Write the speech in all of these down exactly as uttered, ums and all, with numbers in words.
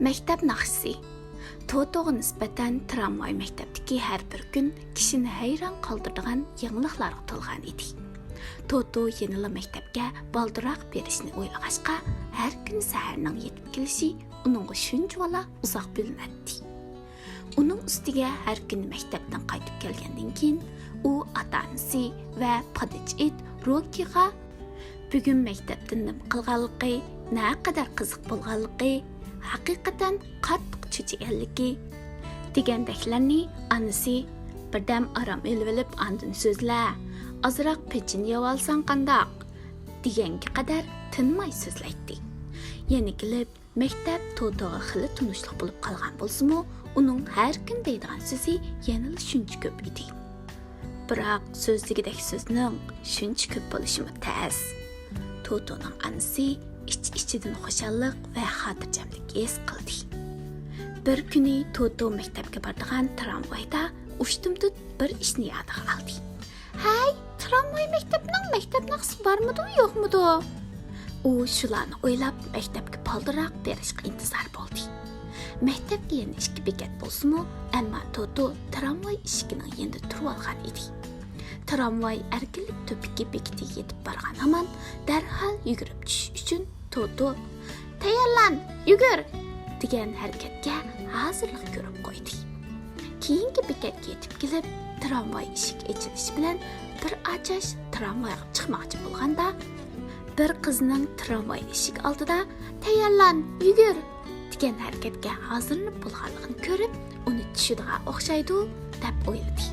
مەكتەپ ناخشىسى. توتوغا نىسبەتەن تىرامۋاي مەكتەپتىكى ھەر بىر كۈن كىشىنى ھەيران قالدۇرىدىغان يېڭىلىقلارغا تولغان ئىدى. توتو يەنىلا مەكتەپكە بالدۇرراق بېرىشنى ئويلىغاچقا، ھەر كۈنى سەھەرنىڭ يېتىپ كېلىشى ئۇنىڭغا شۇنچىۋالا ئۇزاق بىلىنەتتى. ئۇنىڭ ئۈستىگە ھەر كۈنى مەكتەپتىن قايتىپ كەلگەندىن كېيىن، ئۇ ئاتا-ئانىسى ۋە پادىچى ئىت روكىغا بۈگۈن مەكتەپتە نېمە قىلغانلىقى، نەقەدەر قىزىق بولغانلىقى، ھەقىقەتەن قاتتىق چۆچۈگەنلىكى دېگەندەكلەرنى ئانىسى، بىردەم ئارام ئېلىۋېلىپ ئاندىن سۆزلە، ئازراق پېچىنە يەۋالساڭ قانداق؟ دېگەنگە قەدەر تىنماي سۆزلەيتتى. يەنە كېلىپ، مەكتەپ توتوغا خېلى تونۇشلۇق بولۇپ قالغان بولسىمۇ، ئۇنىڭ ھەر كۈن دەيدىغان سۆزى يەنىلا شۇنچە كۆپ ئىدى. بىراق سۆزلىگۈدەك سۆزنىڭ شۇنچە كۆپ بولۇشىمۇ تەس. توتونىڭ ئانىسى ئىچ-ئىچىدىن خۇشاللىق ۋە خاتىرجەملىك ھېس قىلدى. بىر كۈنى توتو مەكتەپكە بارىدىغان تىرامۋايدا ئۇشتۇمتۇت بىر ئىشنى يادىغا ئالدى. ھەي، تىرامۋاي مەكتەپنىڭ مەكتەپ ناخشىسى بارمىدۇ، يوقمىدۇ؟ ئۇ شۇلارنى ئويلاپ، مەكتەپكە بالدۇرراق بېرىشقا ئىنتىزار بولدى. مەكتەپكە يەنە ئىككى بېكەت بولسىمۇ، ئەمما توتو تىرامۋاي ئىشىكىنىڭ يېنىدا تۇرۇۋالغان ئىدى. تىرامۋاي ئەركىنلىك تۈپىكى بېكىتىگە يېتىپ بارغان ھامان، دەرھال يۈگۈرۈپ چۈشۈش ئۈچۈن توتو، «تەييارلان، يۈگۈر!» دېگەن ھەرىكەتكە ھازىرلىق كۆرۈپ قويدى. كېيىنكى بېكەتكە يېتىپ كېلىپ، تىرامۋاي ئىشىك ئېچىلىشى بىلەن بىر ئاچاش تىرامۋايغا چىقماقچى بولغاندا، بىر قىزنىڭ تىرامۋاي ئىشىك ئالدىدا «تەييارلان، يۈگۈر!» دېگەن ھەرىكەتكە ھازىرلىنىپ بولغانلىقىنى كۆرۈپ، ئۇنى چۈشىدىغان ئوخشايدۇ، دەپ ئويلىدى.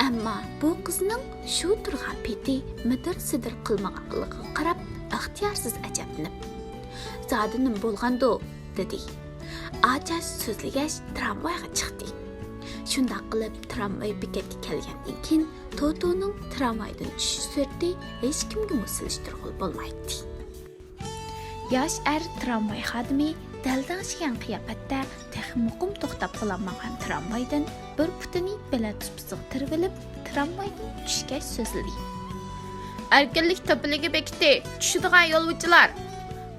ئەمما بۇ قىزنىڭ شۇ تۇرغان پېتى مىدىر-سىدىر قىلمىغانلىقىغا قاراپ، ئىختىيارسىز ئەجەبلىنىپ، «زادى نېمە بولغاندۇ؟» دېدى. ئاچاش سۆزلىگەچ، تىرامۋايغا چىقتى. شۇنداق قىلىپ، تىرامۋاي بېكەتكە كەلگەندىن كېيىن، توتونىڭ تىرامۋايدىن چۈشۈش سۈرئىتى ھېچكىمگىمۇ سېلىشتۇرغىلى بولمايتتى. ياش ئەر تىرامۋاي خادىمى دەلدەڭشىگەن قىياپەتتە تېخى مۇقىم توختاپ بولالمىغان تىرامۋايدىن بىر پۇتىنى بېلەت سۇپىسىغا تىرىۋېلىپ، تىرامۋايدىن چۈشكەچ سۆزلىدى. «ئەركىنلىك تۆپىلىكى بېكىتى، چۈشىدىغان يولۇچىلار!»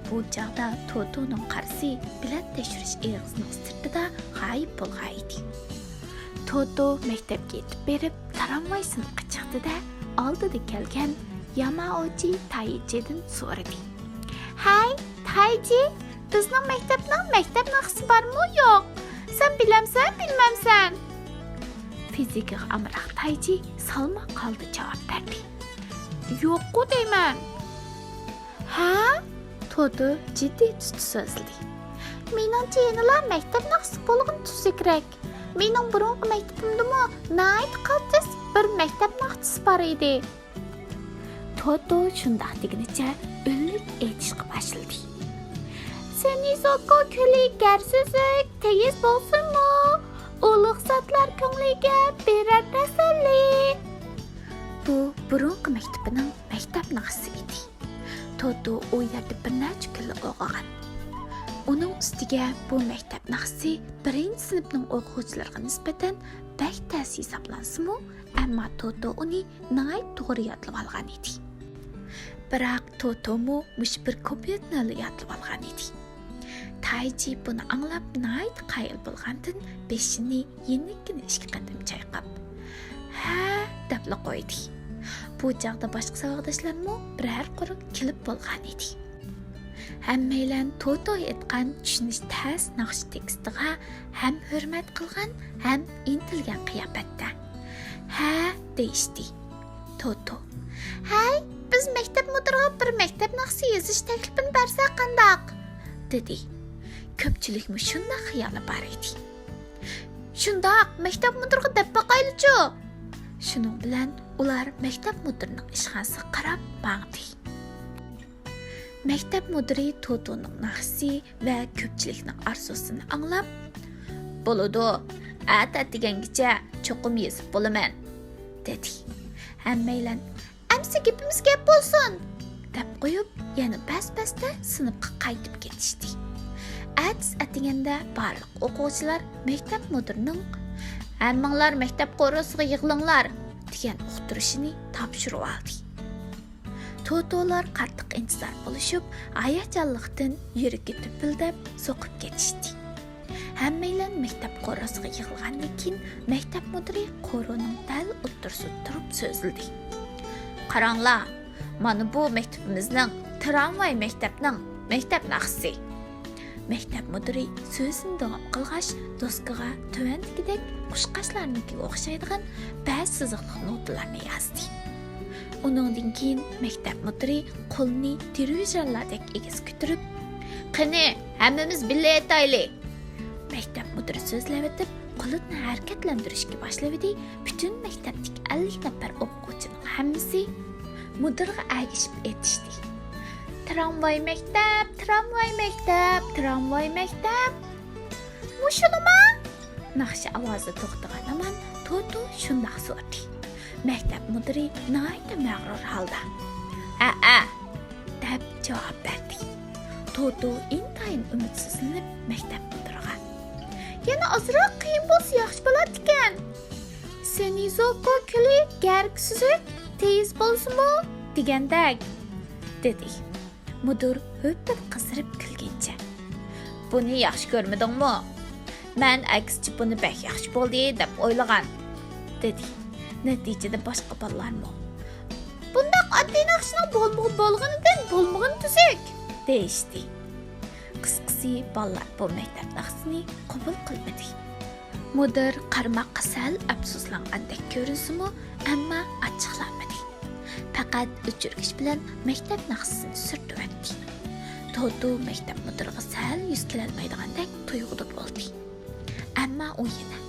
بۇ چاغدا توتونىڭ قارىسى بېلەت تەكشۈرۈش ئېغىزىنىڭ سىرتىدا غايىب بولغان ئىدى. توتو مەكتەپكە يېتىپ بېرىپ، تىرامۋاي سىنىپقا چىقتى-دە، ئالدىدا كەلگەن يامائوچى تايچىدىن سورىدى. «ھەي، تايچى، بىزنىڭ مەكتەپنىڭ مەكتەپ ناخشىسى بارمۇ، يوق؟ سەن بىلەمسەن، بىلمەمسەن؟» فىزىكىغا ئامراق تايچى سالماق ھالدا جاۋاب بەردى. «يوققۇ دەيمەن.» «ھە؟» توتو جىددىي تۈستە سۆزلىدى. «مېنىڭچە يەنىلا مەكتەپ ناخشىسى بولغىنى تۈزۈكرەك. مېنىڭ بۇرۇنقى مەكتىپىمدىمۇ ناھايىتى قالتىس بىر مەكتەپ ناخشىسى بار ئىدى.» توتو شۇنداق دېگىنىچە ئۈنلۈك ئېيتىشقا باشلىدى. «سېنىزوكو كۆلى گەر سۈزۈك، تېگىز بولسىمۇ، ئۇلۇغ زاتلار كۆڭلىگە بېرەر تەسەللى.» بۇ بۇرۇنقى مەكتىپىنىڭ مەكتەپ ناخشىسى ئىدى. توتو ئۇ يەردە بىر نەچچە كۈنلا ئوقۇغان. ئۇنىڭ ئۈستىگە بۇ مەكتەپ ناخشىسى بىرىنچى سىنىپنىڭ ئوقۇغۇچىلىرىغا نىسبەتەن بەك تەس ھېسابلانسىمۇ، ئەمما توتو ئۇنى ناھايىتى توغرا يادلىۋالغان ئىدى. بىراق توتومۇ مۇشۇ بىر كۇپلېتنىلا يادلىۋالغان ئىدى. تايچى بۇنى ئاڭلاپ ناھايىتى قايىل بولغاندىن بېشىنى يېنىككىنە ئىككى قېتىم چايقاپ، «ھە» دەپلا قويدى. بۇ چاغدا باشقا ساۋاقداشلارمۇ بىرەر قۇر كېلىپ بولغان ئىدى. ھەممەيلەن توتو ئېيتقان چۈشىنىش تەس ناخشا تېكىستىغا ھەم ھۆرمەت قىلغان، ھەم ئىنتىلگەن قىياپەتتە «ھە» دېيىشتى. توتو، «ھەي، بىز مەكتەپ مۇدىرىغا بىر مەكتەپ ناخشىسى يېزىش تەكلىپىنى بەرسەك قانداق؟» دېدى. كۆپچىلىكمۇ شۇنداق خىيالى بار ئىدى. «شۇنداق، مەكتەپ مۇدىرىغا دەپ باقايلىچۇ!» شۇنىڭ بىلەن ئۇلار مەكتەپ مۇدىرىنىڭ ئىشخانىسىغا قاراپ ماڭدى. مەكتەپ مۇدىرى توتونىڭ ناخشىسى ۋە كۆپچىلىكنىڭ ئارزۇسىنى ئاڭلاپ، «بولىدۇ، ئەتە ئەتىگەنگىچە چوقۇم يېزىپ بولىمەن» دېدى. ھەممەيلەن «ئەمسە گېپىمىز گەپ بولسۇن» دەپ قويۇپ، يەنە بەس-بەستە سىنىپقا قايتىپ كېتىشتى. ئەتىسى ئەتىگەندە بارلىق ئوقۇغۇچىلار مەكتەپ مۇدىرىنىڭ «ھەممىڭلار مەكتەپ قورۇسىغا يىغىلىڭلار» دېگەن ئۇقتۇرۇشىنى تاپشۇرۇۋالدى. توتولار قاتتىق ئىنتىزار بولۇشۇپ، ھاياجانلىقتىن يۈرىكى دۈپۈلدەپ سوقۇپ كېتىشتى. ھەممەيلەن مەكتەپ قورۇسىغا يىغىلغاندىن كېيىن، مەكتەپ مۇدىرى قورۇنىڭ دەل ئوتتۇرىسىدا تۇرۇپ سۆزلىدى. قاراڭلار، مانا بۇ مەكتىپىمىزنىڭ تىرامۋاي مەكتەپنىڭ مەكتەپ ناخشىسى. مەكتەپ مۇدىرى سۆزىنى داۋام قىلغاچ، دوسكىغا تۆۋەندىكىدەك قۇشقاچلارنىڭكىگە ئوخشايدىغان بەش سىزىقلىق نوتىلارنى يازدى. ئۇنىڭدىن كېيىن مەكتەپ مۇدىرى قولىنى دىرىژورلاردەك ئېگىز كۆتۈرۈپ، قېنى، ھەممىمىز بىللە ئېيتايلى! مەكتەپ مۇدىرى سۆزلەۋېتىپ، قولىنى ھەرىكەتلەندۈرۈشكە باشلىۋىدى، پۈتۈن مەكتەپتىكى ئەللىك نەپەر ئوقۇغۇچىنىڭ ھەممىسى مۇدىرغا ئەگىشىپ ئېيتىشتى. تىرامۋاي مەكتەپ، تىرامۋاي مەكتەپ، تىرامۋاي مەكتەپ. مۇشۇنىما؟ ناخشا ئاۋازى توختىغان ھامان توتو شۇنداق سورىدى. مەكتەپ مۇدىرى ناھايىتى مەغرۇر ھالدا، ئەئە، دەپ جاۋاب بەردى. توتو ئىنتايىن ئۈمىدسىزلىنىپ مەكتەپ مۇدىرىغا، يەنە ئازراق قىيىن بولسا ياخشى بولاتتىكەن. سېنىزوكو كۆلى گەرك سۈزۈك، تېيىز بولسىمۇ دېگەندەك، دېدى. مۇدىر ھۆپپىدە قىزىرىپ كۈلگىنىچە، بۇنى ياخشى كۆرمىدىڭمۇ؟ مەن ئەكسىچە بۇنى بەك ياخشى بولدى دەپ ئويلىغان، دېدى. نەتىجىدە باشقا بالىلارمۇ، بۇنداق ئاددىي ناخشىنىڭ بولمىغۇ بولغىنىدىن بولمىغىنى تۈزۈك، دېيىشتى. قىسقىسى، بالىلار بۇ مەكتەپ ناخشىسىنى قوبۇل قىلمىدى. مۇدىر قارىماققا سەل ئەپسۇسلانغاندەك كۆرۈنسىمۇ، ئەمما ئاچچىقلانمىدى. پەقەت ئۆچۈرگۈچ بىلەن مەكتەپ ناخشىسىنى سۈرتۈۋەتتى. توتو مەكتەپ مۇدىرىغا سەل يۈز كېلەلمەيدىغاندەك تۇيغۇدا بولدى. ئەمما ئۇ يەنە،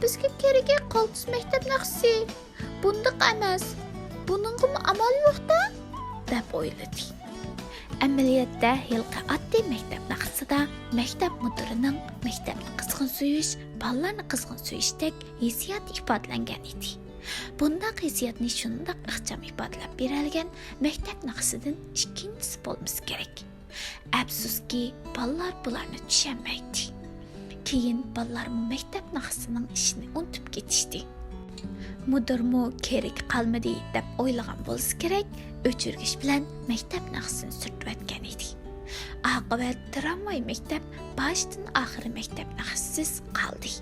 بىزگە كېرىكى قالتىس مەكتەپ ناخشىسى. بۇنداق ئەمەس. بۇنىڭغىمۇ ئامال يوق-دە، دەپ ئويلىدى. ئەمەلىيەتتە ھېلىقى ئاددىي مەكتەپ ناخشىسىدا مەكتەپ مۇدىرىنىڭ مەكتەپنى قىزغىن سۆيۈش، بالىلارنى قىزغىن سۆيۈشتەك ھېسسىياتى ئىپادىلەنگەن ئىدى. بۇنداق ھېسسىياتنى شۇنداق ئىخچام ئىپادىلەپ بېرەلىگەن مەكتەپ ناخشىسىدىن ئىككىنچىسى بولمىسا كېرەك. ئەپسۇسكى، بالىلار بۇلارنى چۈشەنمەيتتى. كېيىن بالىلارمۇ مەكتەپ ناخشىسىنىڭ ئىشىنى ئۇنتۇپ كېتىشتى. مۇدىرمۇ كېرىكى قالمىدى دەپ ئويلىغان بولسا كېرەك، ئۆچۈرگۈچ بىلەن مەكتەپ ناخشىسىنى سۈرتۈۋەتكەن ئىدى. ئاقىۋەت تىرامۋاي مەكتەپ باشتىن ئاخىرى مەكتەپ ناخشىسىز قالدى.